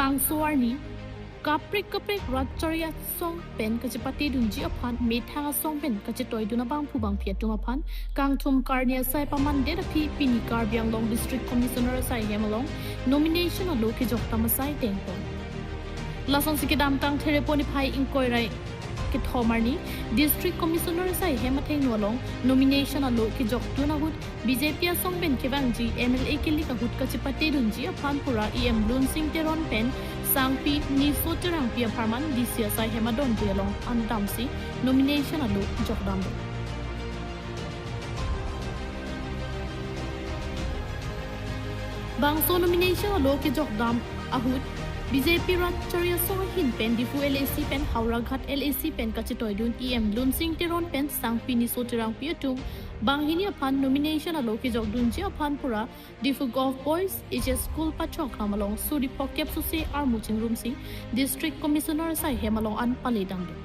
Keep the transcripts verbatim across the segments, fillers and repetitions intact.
Bangso arni kaprek kaprek rat chari asong pen kachepate dunji aphan methang asong pen kachetoidun abangphu bangphi atum aphan kangthum karni asai pamandet aphi pini Karbi Anglong District Commissioner asai hem along nomination alo kejokdam asai tengpon. Lasonsi kedamtang Therepo niphai ingkoi ra kethom arni District Commissioner asai hem athengno along nomination alo kejokdun ahut B J P asong pen kevangji M L A kelik ahut kachepate dunji aphan pura E M Lunsing Teron pen sangpi Niso Terangpi apharman D C asai hem adonpui along an damsi nomination alo jokdamlo. Bangso nomination alo kejokdam ahut B J P rat chari asong ahin pen Diphu L A C pen Howraghat L A C pen kachetoidun E M Lunsing Teron pen sangpi Niso Terangpi atum banghini aphan nomination alo kejokdunji aphan pura Diphu Govt Boys H S School Pathoklam along suri phokep suse armu chingrumsi District Commissioner asai hem along an paledamlo.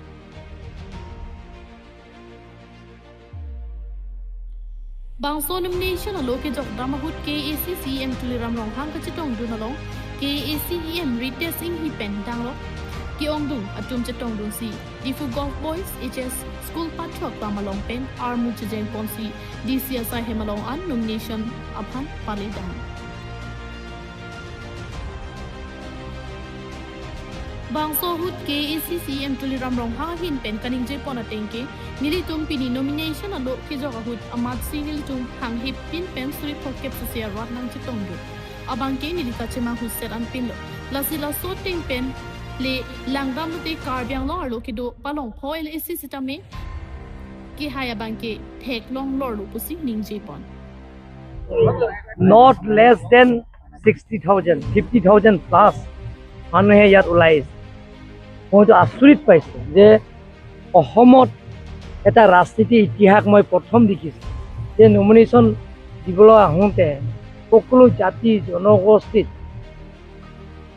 Bangso nomination alo kejokdam ahut K A A C C E M Tuliram Ronghang kachetongdun along K A A C E M Ritesh Enghi pen danglok ke-ongdung atum chetongdunsi Diphu Govt Boys H S School Pathoklam along pen armu chejengponsi D C asai hem along an nomination aphan paledam. Bangso ahut K A A C C E M Tuliram Ronghang ahin pen kaningjepon ateng ke nelitum pini nomination alo kejok ahut amatsi nelitum hanghepin pen suri phokep suse arat nangchetongdun abangke neli kachemang huset anpinlo. Lasi laso ateng pen le langdam lote Karbi Anglong arlo kedo palongpho L A C sitame kehai abangke theklong lorlo pusi ningjepon. Not less than sixty thousand, fifty thousand plus মানুহে ইয়াত ওলাই আহিছে। মইতো আচৰিত পাইছোঁ যে অসমত এটা ৰাজনীতি ইতিহাস মই প্ৰথম দেখিছোঁ যে নমিনেশ্যন দিবলৈ আহোঁতে সকলো জাতি জনগোষ্ঠীত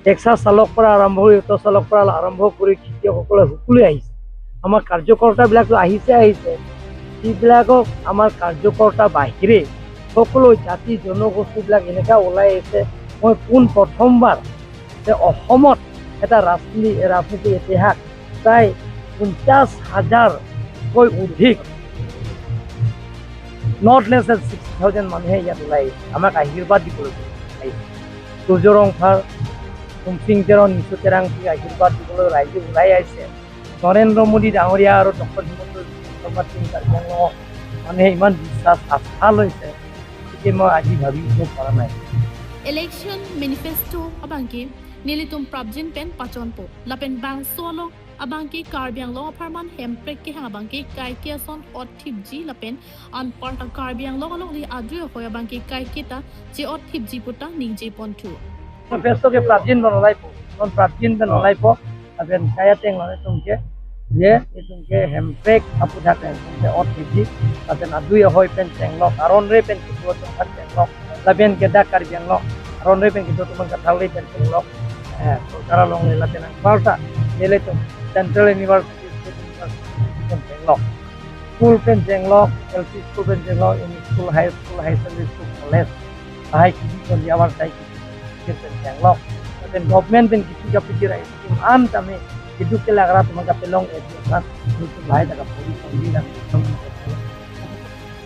টেক্সাৰ চালক পৰা আৰম্ভ কৰি অটো চালক পৰা আৰম্ভ কৰি খেতিয়কসকলে সকলোৱে আহিছে। আমাৰ কাৰ্যকৰ্তাবিলাকতো আহিছে আহিছে, যিবিলাকক আমাৰ কাৰ্যকৰ্তা বাহিৰে সকলো জাতি জনগোষ্ঠীবিলাক এনেকুৱা ওলাই আহিছে। মই পোন প্ৰথমবাৰ যে অসমত এটা ৰাজনীতি ৰাজনীতিৰ ইতিহাস প্ৰায় পঞ্চাছ হাজাৰতকৈ অধিক, not less than sixty thousand মানুহে ইয়াত ওলাই আহিছে, আমাক আশীৰ্বাদ দিবলৈ আহিছে। সূৰ্য ৰংফাৰ, তুমচিং তেৰণ, নিচু তেৰাংপি আশীৰ্বাদ দিবলৈ ৰাইজে ওলাই আহিছে। নৰেন্দ্ৰ মোদী ডাঙৰীয়া আৰু ডক্টৰ হিমন্ত বিশ্ব শৰ্মাৰ টিম কাৰ্বি আংলঙক মানুহে ইমান বিশ্বাস আস্থা লৈছে, গতিকে মই আজি ভাবিব পৰা নাই। Election manifesto abangke nelitum prapjin pen pachonpo lapen bangso along abangke Karbi Anglong apharman hemprek kehang abangke kaike ason ot thipji lapen anparta Karbi Anglong along le adri ahoi abangke kaike ta che-ot thipji puta ningjeponthu. Manifesto ke prapjin pen olaipo, non prapjin pen olaipo, lapen kaya teng lo itum ke, je itum ke hemprek aphuthak itum ke ot thipji, lapen adui ahoi pen chenglok, aron re pen kedo atum aphan chenglok, lapen ke dak Karbi Anglong aron re pen kedo atum aphan kathal re pen chenglok, eh, sorkar along le lapen anparta, nelitum Central University, State University pen chenglok, school pen chenglok, L P school pen chenglok, M E school, high school, higher secondary school, college, lahai kisi kon di awar sai kisi pen chenglok, lapen government pen kisi kapiji rai scheme an tame keduk kelak rat mangka pelong edi kan, nelitum lahai ta kapori pori lang.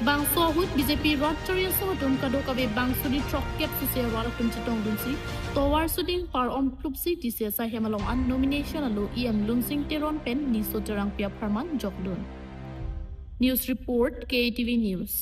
Bangso ahut B J P rat chari asong atum kadokave bang suri throkkep suse arat atum chetongdunsi tovar suding par-om plupsi D C asai hem along an nomination alo E M Lunsing Teron pen Niso Terangpi apharman jokdun. News report, K A T V News.